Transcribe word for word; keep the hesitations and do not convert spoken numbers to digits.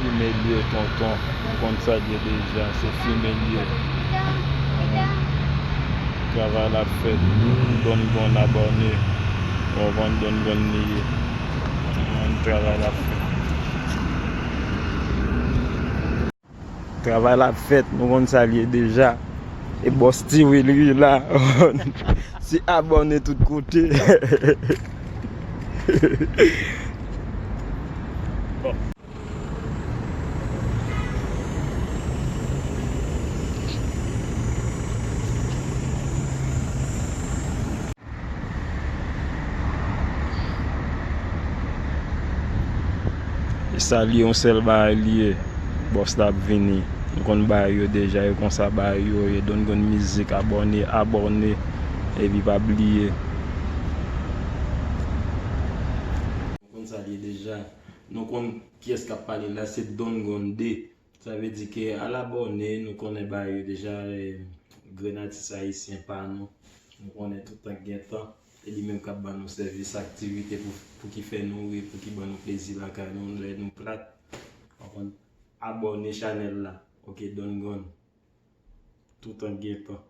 Fimen l ye, tonton. Nou konn sa l ye deja. Se fimen l ye. Travay la ap fèt. Don Gon abòne. Ou konprann, Don Gon li ye. Travay la ap fèt. Travay la ap fèt. Nou konn sa l ye deja. E bòs Tiwi li la. Se abòne tout kote. E sa li ye, yon sèl bagay li ye. Bòs la ap vini. Nou konn bagay yo deja, e konsa bagay yo ye. Don Gon mizik, abòne, abòne, epi pa bliye. Nou konn sa li ye deja. Nou konn kiyès k ap pale la, se Don Gon de. Sa vle di ke al abòne, nou konnen bagay yo deja, eh, grenn atis ayisyen pa nou. Nou konnen tout tan gen tan, e li menm k ap ban nou sèvis, aktivite pou, pou ki fè nou ri, pou ki ban nou plezi lakay nou, lè nou plat. Konprann? Abòne chanèl la, oke, Don Gon. Tout tan gen tan.